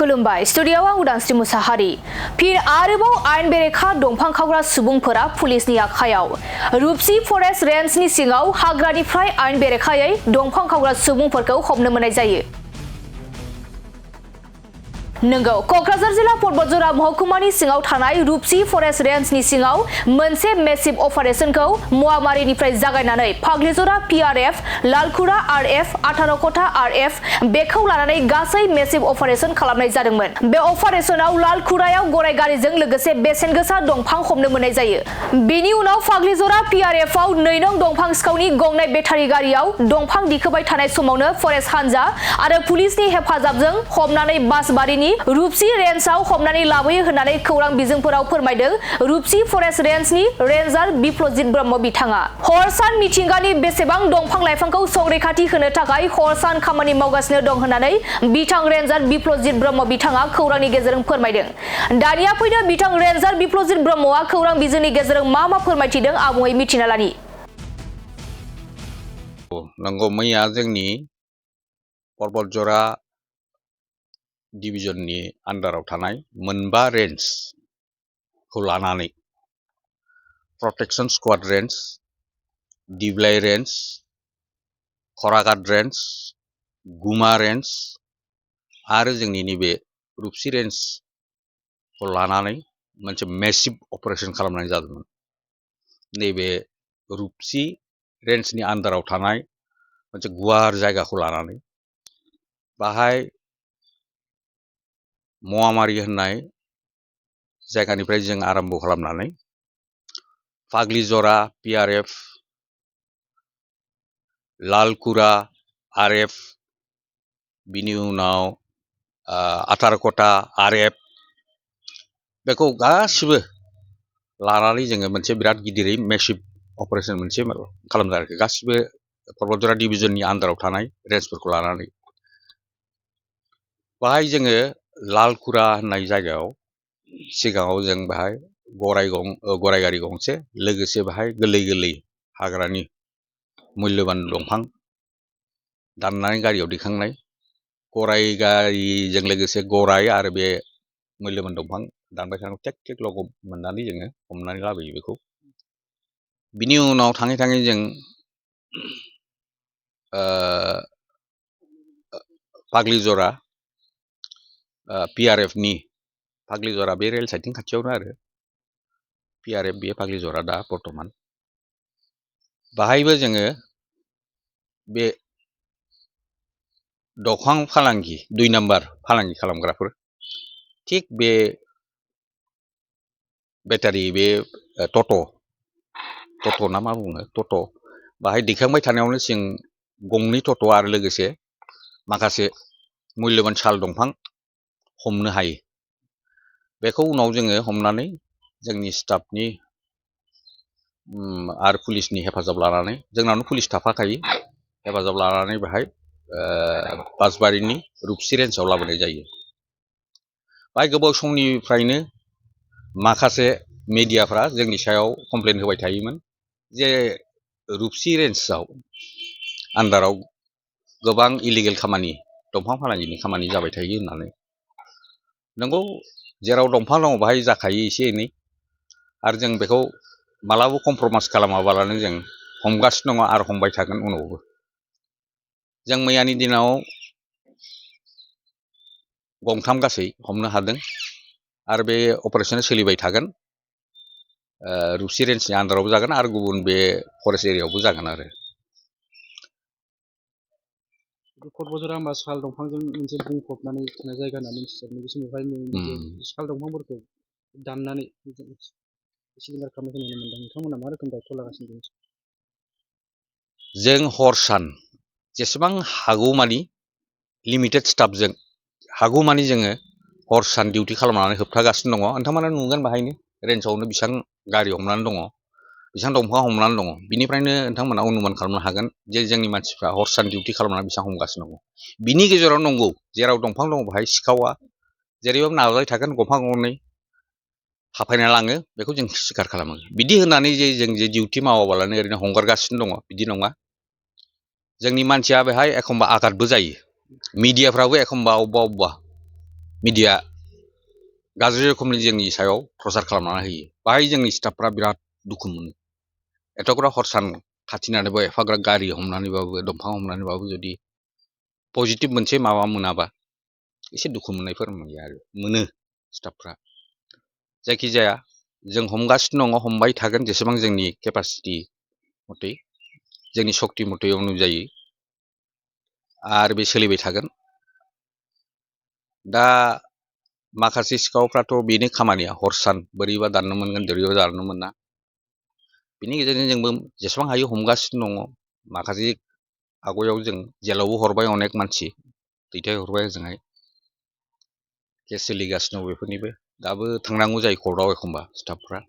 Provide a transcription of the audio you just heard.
खुलुमबाय स्टुडियोआव आं उदांस्रि मुसाहारि फिन आरोबाव आयेन बेरेखा दंफां खावग्रा सुबुंफोरा पुलिसनि आखायाव रुपसी फरेस्ट रेन्जनि सिङाव हाग्रानिफ्राय आयेन बेरेखायै दंफां खावग्रा सुबुंफोरखौ हमनो मोननाय जायो। नंगौ कक्राझार जिल्ला पर्बतजरा महकुमानि सिङाव थानाय रुपसी फरेस्ट रेन्जनि सिङाव मोनसे मेसिव अपारेशनखौ मुवामारिनिफ्राय जागायनानै फाग्लिजरा PRF, लालकुरा RF, 18 कथा RF बेखौ लानानै गासै मेसिव अपारेशन खालामनाय जादोंमोन। बे अपारेशनाव लालकुरायाव गराय गारिजों लोगोसे बेसेन गोसा दंफां हमनो मोननाय जायो। बेनि उनाव फाग्लिजरा PRF आव 2 नं दंफां सिखावनि गंनै बेटारि गारियाव दंफां दिखोबाय थानाय समावनो फरेस्ट हान्जा आरो पुलिसनि हेफाजाबजों हमनानै बासबारिनि रुपसी रेन्जआव हमनानै लाबोयो होननानै खौरां बिजोंफोराव फोरमायदों रुपसी फरेस्ट रेन्जनि रेन्जार बिप्लजित ब्रह्म बिथाङा। हर-सान मिथिंगानि बेसेबां दंफां लाइफांखौ संरैखाथि होनो थाखाय हर-सान खामानि मावगासिनो दं होननानै बिथां रेन्जार बिप्लजित ब्रह्म बिथाङा खौरांनि गेजेरजों फोरमायदों। दानिया फैनो बिथां रेन्जार बिप्लजित ब्रह्मआ खौरां बिजोंनि गेजेरजों मा फोरमायथिदों आबुङै मिथिना लानि। नंगौ मैया जोंनि पर्बतजरा डिभिजननि आन्डाराव थानाय मोनबा रेन्जखौ लानानै protection squad range, Diblai range, Kharaghat range, Guma range आरो जोंनि नैबे रुपसी रेन्जखौ लानानै मोनसे मेसिव अपारेशन खालामनाय जादोंमोन। नैबे रुपसी रेन्जनि आन्डाराव थानाय मोनसे गुवार जायगाखौ लानानै बाहाय मुवामारि होननाय जायगानिफ्राय जों आरम्भ खालामनानै फाग्लिजरा PRF, लालकुरा RF, बिनि उनाव 18 कथा RF बेखौ गासिबो लानानै जोङो मोनसे बिराद गिदिरै मेसिव अपारेशन मोनसे खालामदों आरोखि गासिबो पर्बतजरा डिभिजननि आन्डाराव थानाय रेन्जफोरखौ लानानै। बाहाय जोङो लालकुरा होननाय जायगायाव सिगाङाव जों बाहाय गराय गारि गंसे लोगोसे बाहाय गोरलै हाग्रानि मुल्यबान दंफां दाननानै गारियाव दैखांनाय, गराय गारिजों लोगोसे गराय आरो बे मुल्यबान दंफां दानबाय थानायखौ टेक लोगो मोननानै जोङो हमनानै लाबोयो बेखौ। बिनि उनाव थाङै जों फाग्लिजरा PRF नि फाग्लिजरा बे रेल साइडथिं खाथियावनो आरो PRF बेयो फाग्लिजरा दा बर्तमान बाहायबो जोङो बे दंफां फालांगि 2 नाम्बार फालांगि खालामग्राफोर थिग बे बेटारि बे टट' ना मा बुङो टट' बाहाय दैखांबाय थानायावनो जों 2 टट' आरो लोगोसे माखासे मुल्यबान साल दंफां हमनो हायो। बेखौ उनाव जोङो हमनानै जोंनि स्टाफनि आरो पुलिसनि हेफाजाब लानानै जोंनावनो पुलिस थाफाखायो हेफाजाब लानानै बाहाय बासबारिनि रुपसी रेन्जआव लाबोनाय जायो। बाहाय गोबाव समनिफ्रायनो माखासे मिडियाफ्रा जोंनि सायाव कमप्लेन होबाय थायोमोन जे रुपसी रेन्जआव आन्डाराव गोबां इलिगेल खामानि दंफां फालांगिनि खामानि जाबाय थायो होननानै। नंगौ जेराव दंफां दङ बाहाय जाखायो एसे एनै आरो जों बेखौ मालाबा कमप्रमाइज खालामाबालानो जों हमगासिनो दङ आरो हमबाय थागोन उनावबो। जों मैयानि दिनाव 3 गासै हमनो हादों आरो बे अपारेशना सोलिबाय थागोन। रुपसी रेन्जनि आन्डारावबो जागोन आरो गुबुन बे फरेस्ट एरियायावबो जागोन आरो। पर्बतजरा होनबा साल दंफांजों मोनसे बुंफबनानै थानाय जायगा होनना मिथिजायो। बे समावहाय साल दंफांफोरखौ दाननानै सिलिंखार खालामनायखौ नुनो मोनदों। नोंथांमोना मा रोखोम दायथ' लागासिनो दं? जों हर-सान जेसेबां हागौमानि लिमिटेड स्टाफजों हागौमानि जोङो हर-सान डिउटि खालामनानै होबथागासिनो दङ। नोंथांमोना नुगोन बाहायनो रेन्जआवनो बेसेबां गारि हमनानै दङ, बेसेबां दंफां हमनानै दङ। बिनिफ्रायनो नोंथांमोना अनुमान खालामनो हागोन जे जोंनि मानसिफ्रा हर-सान डिउटि खालामनानै बेसेबां हमगासिनो दङ। बिनि गेजेराव नंगौ जेराव दंफां दङ बाहाय सिखावा जेरैबाबो नाजाबाय थागोन गंफा गंनै हाफायना लाङो बेखौ जों सिखार खालामो। बिदि होननानै जे जों जे डिउटि मावाबालानो ओरैनो हंगारगासिनो दङ बिदि नङा। जोंनि मानसिया बेहाय एखमबा आघातबो जायो। मिडियाफ्राबो एखमबा अबेबा मिडिया गाज्रि रोखोमनि जोंनि सायाव प्रसार खालामनानै होयो बाहाय जोंनि स्टाफफ्रा बिराद दुखु मोनो एथ'ग्राब हर सान खाथिनानैबो एफाग्राब गारि हमनानैबाबो दंफां हमनानैबाबो जुदि पजिटिभ मोनसे माबा मोनाबा एसे दुखु मोननायफोर मोनो स्टाफफ्रा जायखिजाया जों हमगासिनो दङ हमबाय थागोन जेसेबां जोंनि केपासिटि मथे जोंनि सक्ति मथे अनुजायै आरो बे सोलिबाय थागोन दा माखासे सिखावफ्राथ' बेनो खामानिया हर सान बोरैबा दाननो मोनगोन बोरैबा दाननो मोना बिनि गेजेरजों जोंबो जेसेबां हायो हमगासिनो दङ माखासे आगयाव जों जेलावबो हरबाय अनेक मानसि दैथायहरबाय ओजोंहाय केस सोलिगासिनो दं बेफोरनिबो दाबो थांनांगौ जायो कर्टआव एखमबा स्टाफफ्रा